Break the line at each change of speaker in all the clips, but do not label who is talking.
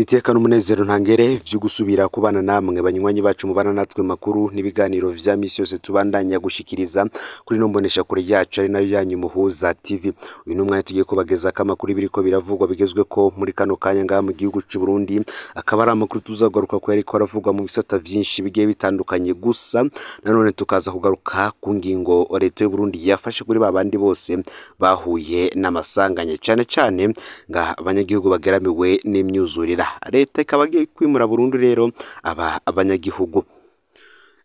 Niteka n'umunezero ntangere vyo gusubira kubana namwe banywanyi bacu mubana natwe makuru n'ibiganiro vya misi yose tubandanya gushikiriza kuri no mbonesha kure yacu ari nayo yanyu Muhuza TV. Uyu n'umwanya tugiye kubageza ko amakuru biriko biravugwa bigezwe ko muri kano kanya ngaha mu gihugu c'u Burundi, akaba ari amakuru tuzagaruka ko yariko aravugwa mu bisata vyinshi bigiye bitandukanye. Gusa nanone tukaza kugaruka ku ngingo leta y'u Burundi yafashe kuri babandi bose bahuye n'amasanganya, cane cane nga abanyagihugu bageramiwe n'imyuzurira. Leta ikaba igiye kwimura burundu rero aba abanyagihugu.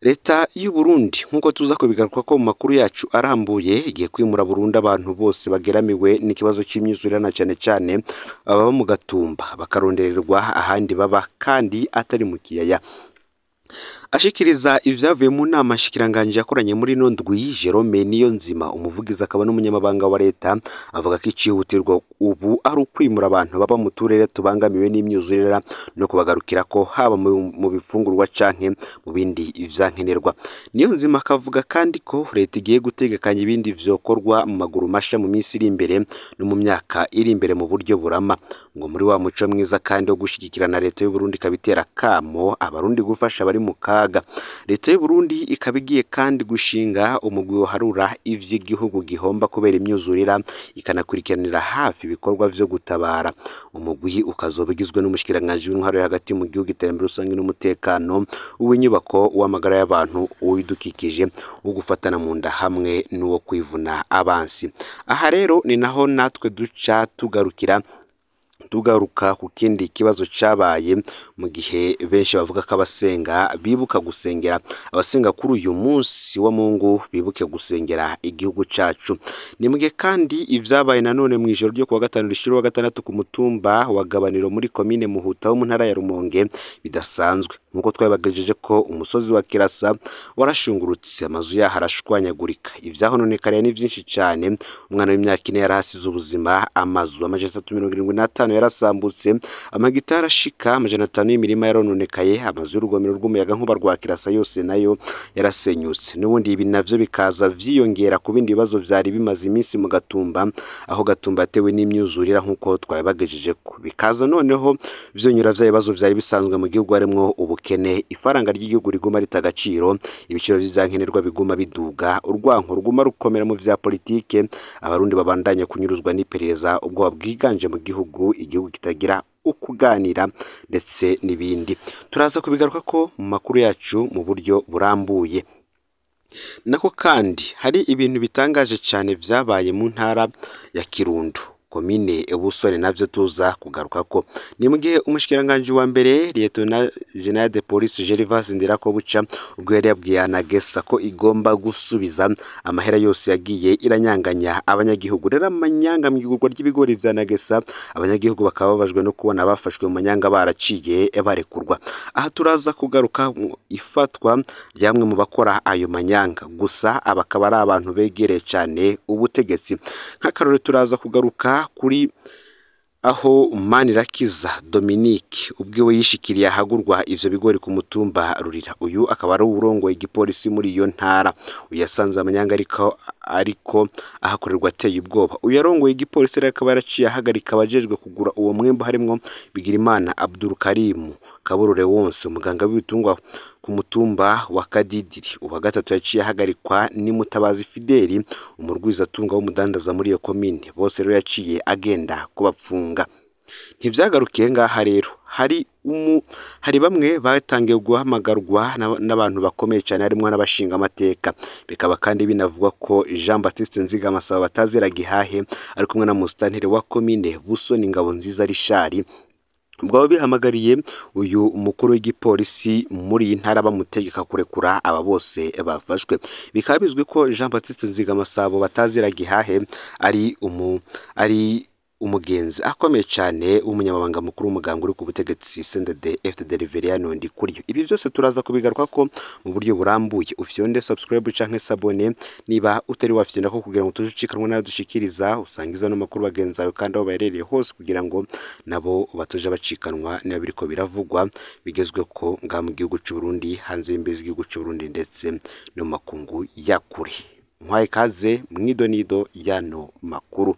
Leta y'u Burundi, nk'uko tuza kubigaruka ko mu makuru yacu arambuye, igiye kwimura burundu abantu bose bageramiwe n'ikibazo c'imyuzurire, na cane cane ababa mu Gatumba, bakarondererwa ahandi baba kandi atari mu kiyaya. Ashikiriza ivyavuye mu nama nshikiranganji yakoranye muri ino ndwi, Jerome Niyonzima, umuvugizi akaba n'umunyamabanga wa leta, avuga ko icihutirwa ubu ari ukwimura abantu baba mu turere tubangamiwe n'imyuzurire no kubagarukirako, haba mu bifungurwa canke mu bindi vyankenerwa. Niyonzima akavuga kandi ko leta igiye gutegekanya ibindi vyokorwa mu maguru masha mu minsi iri imbere no mu myaka iri imbere mu buryo burama. Ngo muri wa muco mwiza kandi wo gushigikirana, leta y'u Burundi ikaba itera akamo abarundi gufasha abari mu kaga. Leta y'u Burundi ikaba igiye kandi gushinga umugwi uharura ivy'igihugu gihomba kubera imyuzurira, ikanakurikiranira hafi ibikorwa vyo gutabara. Umugwi ukazoba ugizwe n'umushikiranganji w'intwaro yo hagati mu gihugu, iterambere rusange n'umutekano, uw'inyubako, uw'amagara y'abantu, uw'ibidukikije, uwo gufatana mu nda hamwe n'uwo kwivuna abansi. Aha rero ni naho natwe duca tugarukira, tugaruka ku kindi kibazo cabaye mu gihe benshi bavuga ko abasenga bibuka gusengera, abasenga kuri uyu munsi wa Mungu bibuke gusengera igihugu cacu. Ni mugihe kandi ivyabaye nanone mw'ijoro ryo kuwa gatanu rishira uwa gatandatu ku mutumba wa Gabaniro muri komine Muhuta wo mu ntara ya Rumonge bidasanzwe, nkuko twabibagejeje ko umusozi wa Kirasa warashungurutse, amazu yaho arashwanyagurika, ivyahononekariye ni vyinshi cane. Umwana w'imyaka 4 yarahasize ubuzima, amazu 375 yarasambutse, amagitari ashika 500 y'imirima yarononekaye, amazu y'urugomero rw'umuyaga nkuba rwa Kirasa yose nayo yarasenyutse. N'ubundi ibi navyo bikaza vyiyongera ku bindi bibazo vyari bimaze iminsi mu Gatumba, aho Gatumba yatewe n'imyuzurira nkuko twabibagejeje ko, bikaza noneho vyonyura vya bibazo vyari bisanzwe mu gihugu harimwo ubukene, ifaranga ry'igihugu riguma rita agaciro, ibiciro vy'ivyankenerwa biguma biduga, urwanko ruguma rukomera mu vya politike, abarundi babandanya kunyuruzwa n'iperereza, ubwoba bwiganje mu gihugu, igihugu kitagira ukuganira ndetse n'ibindi. Turaza kubigaruka ko mu makuru yacu mu buryo burambuye. Nako kandi hari ibintu bitangaje cane vyabaye mu ntara ya Kirundo, komine Busore, navyo tuza kugaruka ko. Ni mugihe umushikiranganji wa mbere Lieutenant General de Police Gervais Ndirakobuca ubwo yari yabwiye Anagesa ko igomba gusubiza amahera yose yagiye iranyanganya abanyagihugu. Rero amanyanga mu igurwa ry'ibigori vya Anagesa, abanyagihugu bakaba babajwe no kubona bafashwe mu manyanga baraciye barekurwa. Aha turaza kugaruka ifatwa ryamwe mu bakora ayo manyanga, gusa abakaba ari abantu begereye cane ubutegetsi. Nk'akarore turaza kugaruka kuri aho Manirakiza Dominique ubwiwe yishikiriye ahagurwa ivyo bigori ku mutumba Rurira. Uyu akaba ari uwurongoye igipolisi muri iyo ntara. Uyu yasanze amanyanga ariko ahakorerwa ateye ubwoba. Uyu yarongoye igipolisi rero akaba yaraciye ahagarika abajejwe kugura uwo mwimbu, harimwo Bigirimana Abdul Karim, Kaburure Wonse, umuganga w'ibitungwa ku mutumba wa Kadidiri. Uwa gatatu yaciye ahagarikwa ni Mutabazi Fideli, umurwizatunga w'umudandaza muri iyo komine. Bose rero yaciye agenda kubapfunga. Ntivyagarukiye ngaha rero, hari bamwe batangiye guhamagarwa n'abantu bakomeye cyane, harimwo n'abashinga amateka. Bikaba kandi binavugwa ko Jean Baptiste Nzigamasabo batazira gihahe ari kumwe na musitanteri wa komine Busoni Ngabonziza Richard, ubwo bihamagariye uyu mukuru w'igipolisi muri iyi ntara bamutegeka kurekura aba bose bafashwe. Bikaba bizwi ko Jean Baptiste Nzigamasabo batazira gihahe ari umugenzi akomeye cyane w'umunyamabanga mukuru w'umuganga uri ku butegetsi CNDD FDD Reverien Ndikuriyo. Ibi byose turaza kubigaruka ko mu buryo burambuye. Ufyonde subscribe canke sabone niba utari wafyonda ko, kugira ngo tujucikanwe nayo dushikiriza, usangiza no makuru bagenzi bawe kandi aho baherereye hose, kugira ngo nabo batoje bacikanwa niba biriko biravugwa bigezwe ko ngaha mu gihugu c'u Burundi, hanze y'imbizi z'igihugu c'u Burundi ndetse no mu makungu ya kure. Ntwaye kaze mwidonido yano makuru.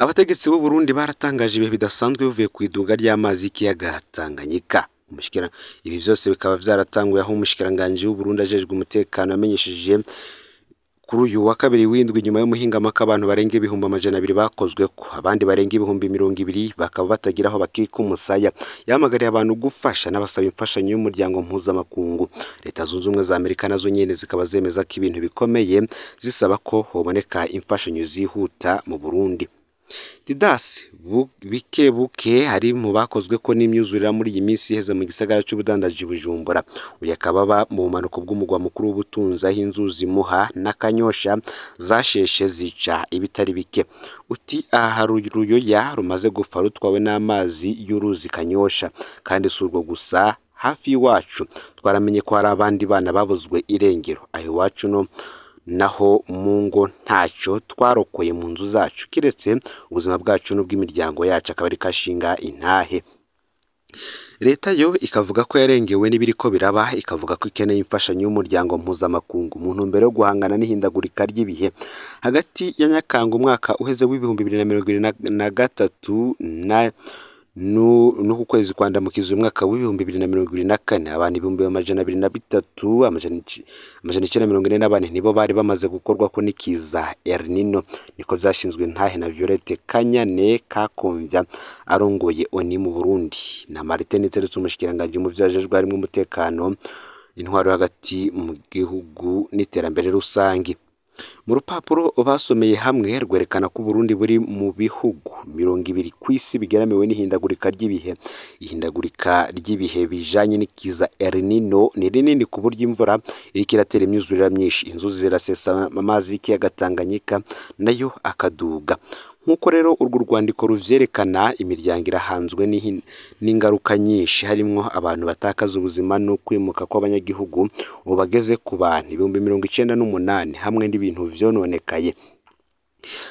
Abategetsi b'u Burundi baratangaje ibihe bidasanzwe bivuye ku iduga ry'amazi y'ikiyaga Tanganyika. Ibi vyose bikaba vyaratanguye aho umushikiranganji w'u Burundi ajejwe umutekano yamenyesheje kuri uyu wa kabiri w'indwi nyuma y'umuhingamaka abantu barenga 200,000 bakozweko, abandi barenga 20,000 bakaba batagira aho bakika umusaya. Yahamagariye abantu gufasha n'abasaba imfashanyo y'umuryango mpuzamakungu. Leta Zunze Ubumwe za Amerika nazo nyene zikaba zemeza ko ibintu bikomeye, zisaba ko hoboneka imfashanyo zihuta mu Burundi. Didas bike buke hari mu bakozwe ko n'imyuzurira muri iyi minsi iheze mu gisagara c'ubudandaji Bujumbura. Uyu akaba aba mu bumanuko bw'umugwa mukuru w'ubutunzi, aho inzuzi Muha na Kanyosha zasheshe zica ibitari bike. Uti aha hari uruyoya rumaze gupfa rutwawe n'amazi y'uruzi Kanyosha, kandi si urwo gusa, hafi y'iwacu twaramenye ko hari abandi bana babuzwe irengero. Aho iwacu no naho mu ngo ntacyo twarokoye mu nzu zacu kiretse ubuzima bwacu n'ubw'imiryango yacu, akaba ari kashinga intahe. Leta yo ikavuga ko yarengewe n'ibiriko biraba, ikavuga ko ikeneye imfashanyo y'umuryango mpuzamakungu mu ntumbero yo guhangana n'ihindagurika ry'ibihe. Hagati ya Nyakanga umwaka uheze w'2023 na n'uku kwezi kwa Ndamukiza umwaka w'2024, abantu 203,944 nibo bari bamaze gukorwa ko n'ikiza El Nino, niko vyashinzwe ntahe na Violette Kanyane Kakomvya arongoye ONU mu Burundi, na Martin Niteretse umushikiranganji mu vyajejwe harimwo umutekano, intwaro hagati mu gihugu n'iterambere rusangi. Mu rupapuro basomeye hamwe rwerekana ko Burundi buri mu bihugu 20 kw'isi bigeramiwe n'ihindagurika ry'ibihe. Ihindagurika ry'ibihe bijanye n'ikiza El Nino ni rinini ku buryo imvura iriko iratera imyuzurira myinshi, inzuzi zirasesa amazi y'ikiyaga Tanganyika nayo akaduga. Nk'uko rero urwo rwandiko ruvyerekana, imiryango irahanzwe n'ingaruka nyinshi, harimwo abantu batakaza ubuzima no kwimuka kw'abanyagihugu ubu bageze ku bantu 98,000 hamwe n'ibintu vyononekaye.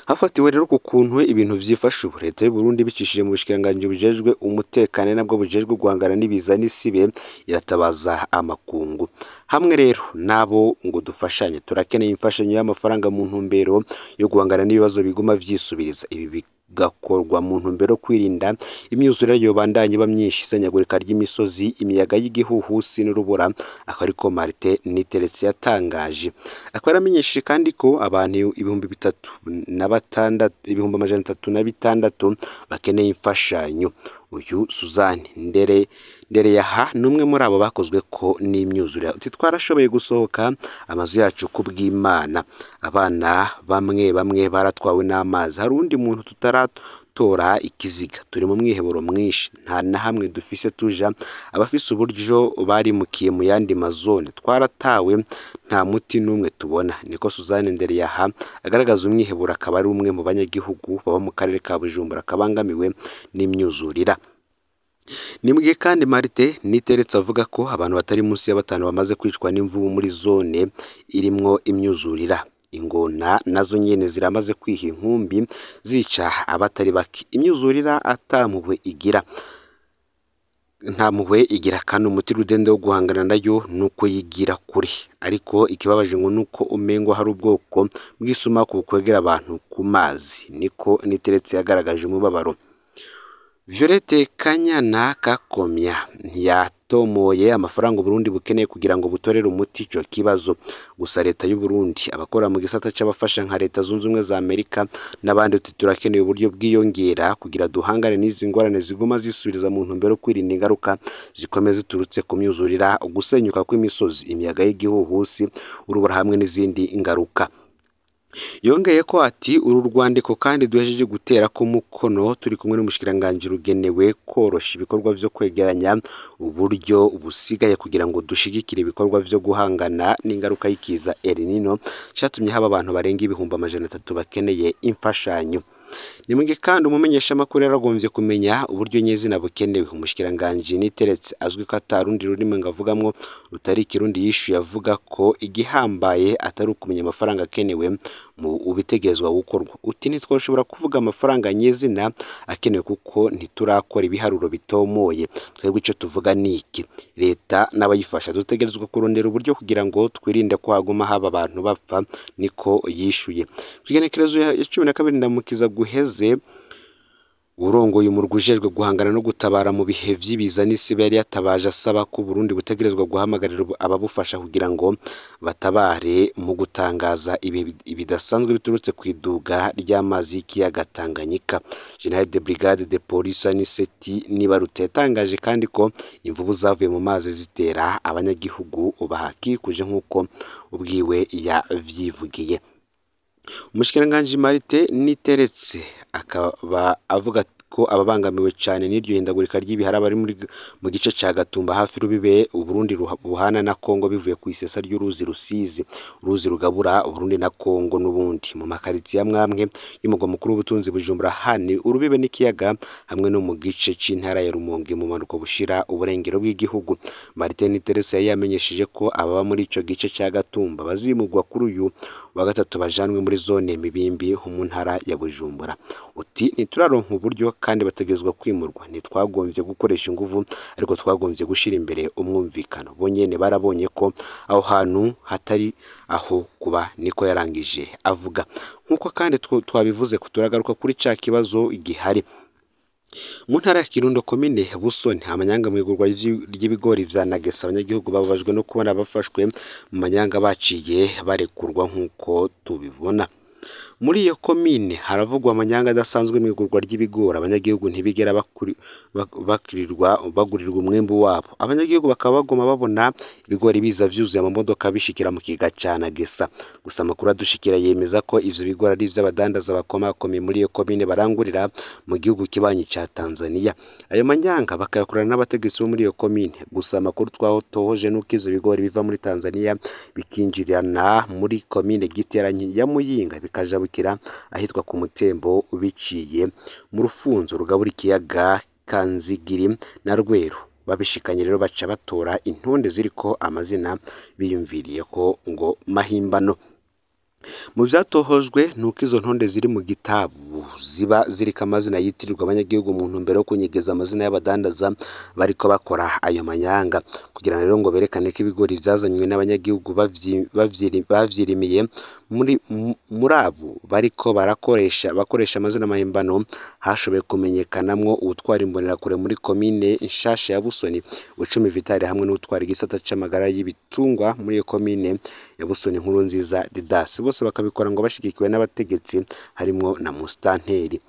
Hafatiwe rero ku kuntu ibintu vyifashe ubu, leta y'u Burundi bicishije mu bushikiranganji bujejwe umutekano nabwo bujejwe guhangana n'ibiza n'isibe iratabaza amakungu. Hamwe rero nabo ngo dufashanye, turakeneye imfashanyo y'amafaranga mu ntumbero yo guhangana n'ibibazo biguma vyisubiriza. Ibi bigakorwa mu ntumbero yo kwirinda imyuzure yobandanya iba myinshi, isenyagurika ry'imisozi, imiyaga y'igihuhusi n'urubura, akaba ariko Martin Niteretse yatangaje. Akaba yaramenyesheje kandi ko abantu 306,000 bakeneye imfashanyo. Uyu Suzanne Ndereyaha ni umwe muri abo bakozwe ko n'imyuzure. Uti twarashoboye gusohoka amazu yacu kubw'Imana, abana bamwe bamwe baratwawe n'amazi, hari undi muntu tutaratora ikiziga, turi mu mwiheburo mwinshi, nta na hamwe dufise tuja, abafise uburyo barimukiye mu yandi mazone, twaratawe nta muti n'umwe tubona. Niko Suzanne Ndereyaha agaragaza umwiheburo, akaba ari umwe mu banyagihugu baba mu karere ka Bujumbura kabangamiwe n'imyuzurira. Ni mugihe kandi Martin Niteretse avuga ko abantu batari munsi ya 5 bamaze kwicwa n'imvubu muri zone irimwo imyuzurira. Ingona nazo nyene ziramaze kwiha inkumbi zica abatari bake. Imyuzurira atampuhwe igira, nta mpuhwe igira, kandi umuti rudende wo guhangana nayo nuko yigira kure. Ariko ikibabaje ngo nuko umengo hari ubwoko bw'isumaku bukwegera abantu ku mazi, niko Niteretse yagaragaje umubabaro. Violette Kanyana Kakomya ntiyatomoye amafaranga Burundi bukeneye kugira ngo butorere umuti ico kibazo. Gusa leta y'u Burundi, abakora mu gisata c'abafasha nka Leta Zunze Ubumwe za Amerika n'abandi, uti turakeneye uburyo bwiyongera kugira duhangane n'izi ngorane ziguma zisubiriza mu ntumbero yo kwirinda ingaruka zikomeye ziturutse ku myuzurira, ugusenyuka kw'imisozi, imiyaga y'igihuhusi, urubura hamwe n'izindi ngaruka. Yongeye ko ati uru rwandiko kandi duhejeje gutera ko mukono turi kumwe n'umushikiranganji rugenewe korosha ibikorwa vyo kwegeranya uburyo busigaye kugira ngo dushigikire ibikorwa vyo guhangana n'ingaruka y'ikiza El Nino catumye haba abantu barenga 300,000 bakeneye imfashanyo. Ni mugihe kandi umumenyesha makuru yaragombye kumenya uburyo nyezina bukenewe. Umushikiranganji Niteretse azwi ko atarundi rurimi ngo avugamwo rutari ikirundi yishuye avuga ko igihambaye atari ukumenya amafaranga akenewe mu ubitegezwa gukorwa. Uti ntitwoshobora kuvuga amafaranga nyezina akenewe kuko ntiturakora ibiharuro bitomoye. Twebwe ico tuvuga ni iki, leta n'abayifasha dutegerezwa kurondera uburyo kugira ngo twirinde ko haguma haba abantu bapfa, niko yishuye. Kw'igenekerezo ya 12 Ndamukiza guheze Urongoye umurwi ujejwe guhangana no gutabara mu bihe vy'ibiza n'isibe yari yatabaje asaba ko Burundi butegerezwa guhamagarira ababufasha kugira ngo batabare mu gutangaza ibihe bidasanzwe biturutse kw'iduga ry'amazi y'ikiyaga Tanganyika. General de Brigade de Police Aniseti Nibarute yatangaje kandi ko imvubu zavuye mu mazi zitera abanyagihugu bahakikuje nk'uko ubwiwe yavyivugiye. Umushikiranganji Marite Niteretse akaba avuga ko ababangamiwe cane n'iryo hindagurika ry'ibihe ari abari mu gice ca Gatumba hafi rubibe Uburundi buhana na Kongo bivuye kw'isesa ry'uruzi Rusizi, uruzi rugabura Uburundi na Kongo n'ubundi. Mu makaritsiye amwamwe y'umugwa mukuru w'ubutunzi Bujumbura hani urubibe n'ikiyaga hamwe no mu gice c'intara ya Rumonge mu manuko bushira uburengero bw'igihugu. Marite Niteretse yari yamenyesheje ko ababa muri ico gice ca Gatumba bazimurwa kuri uyu wa gatatu bajanwe muri zone Mibimbi ho mu ntara ya Bujumbura. Uti ntituraronka uburyo kandi bategerezwa kwimurwa, ntitwagombye gukoresha inguvu ariko twagombye gushira imbere umwumvikano, bo nyene barabonye ko aho hantu hatari aho kuba, niko yarangije avuga. Nk'uko kandi twabivuze turagaruka kuri ca kibazo gihari mu ntara ya Kirundo komine Busoni, amanyanga mw'igurwa ry'ibigori vya Nagesa. Abanyagihugu bababajwe no kubona bafashwe mu manyanga baciye barekurwa nk'uko tubibona. Muri iyo komine haravugwa amanyanga adasanzwe mw'igurwa ry'ibigori, abanyagihugu ntibigera bakirirwa bagurirwa umwimbu wabo. Abanyagihugu bakaba baguma babona ibigori biza vyuzuye amamodoka bishikira mu kiga ca Nagesa. Gusa amakuru adushikira yemeza ko ivyo bigori ari ivy'abadandaza bakomakomeye muri iyo komine barangurira mu gihugu kibanyi ca Tanzania. Ayo manyanga bakayakorana n'abategetsi bo muri iyo komine. Gusa amakuru twatohoje nuko ivyo bigori biva muri Tanzania bikinjirana muri komine Giteranyi ya Muyinga bikajabukira ahitwa ku Mutembo biciye mu rufunzo rugabura ikiyaga Kanzigiri na Rweru. Babishikanye rero baca batora intonde ziriko amazina biyumviriye ko ngo mahimbano. Mu vyatohojwe nuko izo ntonde ziri mu gitabu ziba ziriko amazina yitirirwa abanyagihugu mu ntumbero yo kunyegeza amazina y'abadandaza bariko bakora ayo manyanga, kugira rero ngo berekane ko ibigori vyazanywe n'abanyagihugu bavyirimiye. Muri abo bariko bakoresha amazina mahimbano hashoboye kumenyekanamwo uwutwara imbonerakure muri komine nshasha ya Busoni Bucumi Vitali hamwe n'uwutwara igisata c'amagara y'ibitungwa muri iyo komine ya Busoni Nkuru Nziza Didas. Bose bakabikora ngo bashigikiwe n'abategetsi harimwo na musitanteri.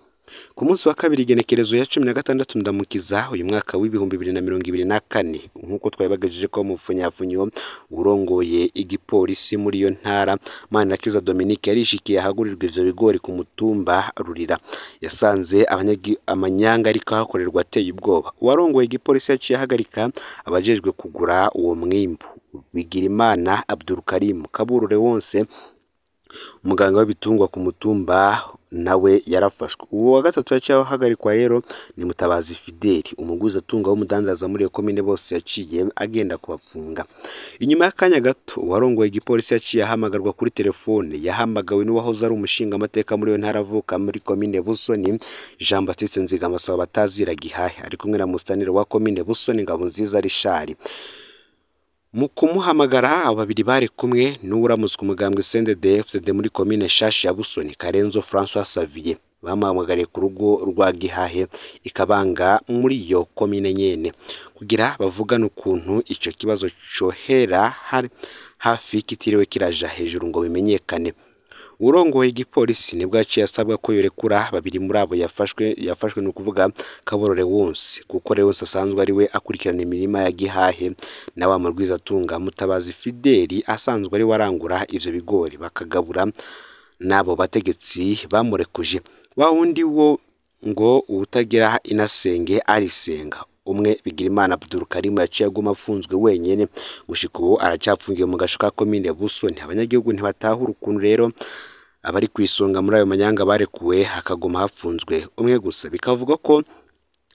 Ku munsi wa kabiri igenekerezo ya 16 Ndamukiza uyu mwaka w'2024, nk'uko twabibagejeje ko mu mfunyafunyo urongoye igipolisi muri iyo ntara Manirakiza Dominique yarishikiye ahagurirwa ivyo bigori ku mutumba Rurira. Yasanze amanyanga ariko hakorerwa ateye ubwoba. Uwarongoye igipolisi yaciye ahagarika abajejwe kugura uwo mwimbu, Bigirimana Abdulkarim Kaburure wonse umuganga w'ibitungwa ku mutumba nawe yarafashwe. Uwo wa gatatu yaciye ahagarikwa rero ni Mutabazi Fideli, umuguzi atunga w'umudandaza muri iyo komine, bose yaciye agenda kubapfunga. Inyuma y'akanya gato uwarongoye igipolisi yaciye ahamagarwa kuri telefone, yahamagawe n'uwahoze ari umushingamateka muri iyo ntara avuka muri komine Busoni Jean Baptiste Nzigama asaba batazira Gihahe, ari kumwe na musitanteri wa komine Busoni Ngabonziza Richard. Mu kumuhamagara abo babiri bari kumwe n'uwuramutswe umugambwe CNDD-FDD muri komine Shashi ya Busoni Karenzo François Xavier, bamuhamagariye ku rugo rwa Gihahe ikabanga muri iyo komine nyene kugira bavugane ukuntu ico kibazo cohera hafi kitiriwe kiraja hejuru ngo bimenyekane. Urongoye igipolisi nibwo yaciye asabwa ko yorekura babiri muri abo yafashwe ni ukuvuga Kaborore Wonse, kuko Wonse asanzwe ari we akurikirana imirima ya Gihahe na wa murwizatunga Mutabazi Fideli asanzwe ari warangura ivyo bigori, bakagabura n'abo bategetsi bamurekuje. Wa wundi wo ngo uwutagira inasenge arisenga, umwe Bigirimana Abdulkarim yaciye aguma afunzwe wenyene gushika ubu aracapfungiwe mu gasho ka komine Busoni. Abanyagihugu ntibatahura ukuntu rero abari kwisonga muri ayo manyanga barekuwe hakaguma hafunzwe umwe gusa, bikavuga ko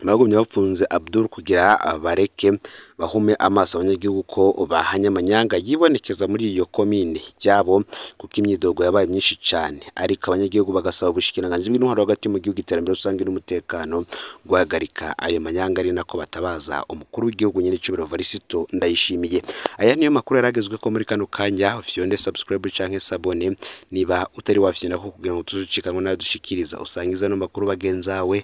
bagumye bafunze Abdul kugira bareke bahume amaso abanyagihugu ko bahanye amanyanga yibonekeza muri iyo komine yabo, kuko imyidogo yabaye myinshi cyane. Ariko abanyagihugu bagasaba ubushikiranganji bw'intwaro hagati mu gihugu, iterambere rusange n'umutekano guhagarika ayo manyanga, ari nako batabaza umukuru w'igihugu nyene Varisito Ndayishimiye. Aya niyo makuru yaragezwe ko muri kano kanya. Fyonde subscribe canke sabone niba utari wafyonda ko kugira ngo tuzucikanwe nayo dushikiriza, usangiza no makuru bagenzawe.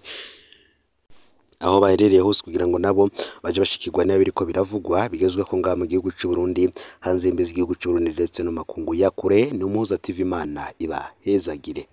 Aho baherereye hose kugira ngo nabo baje bashikirwa niba biriko biravugwa bigezweho ngaha mu gihugu c'u Burundi, hanze y'imbizi z'igihugu c'u Burundi ndetse no makungu ya kure. Ni Umuhuza TV, Imana ibahezagire.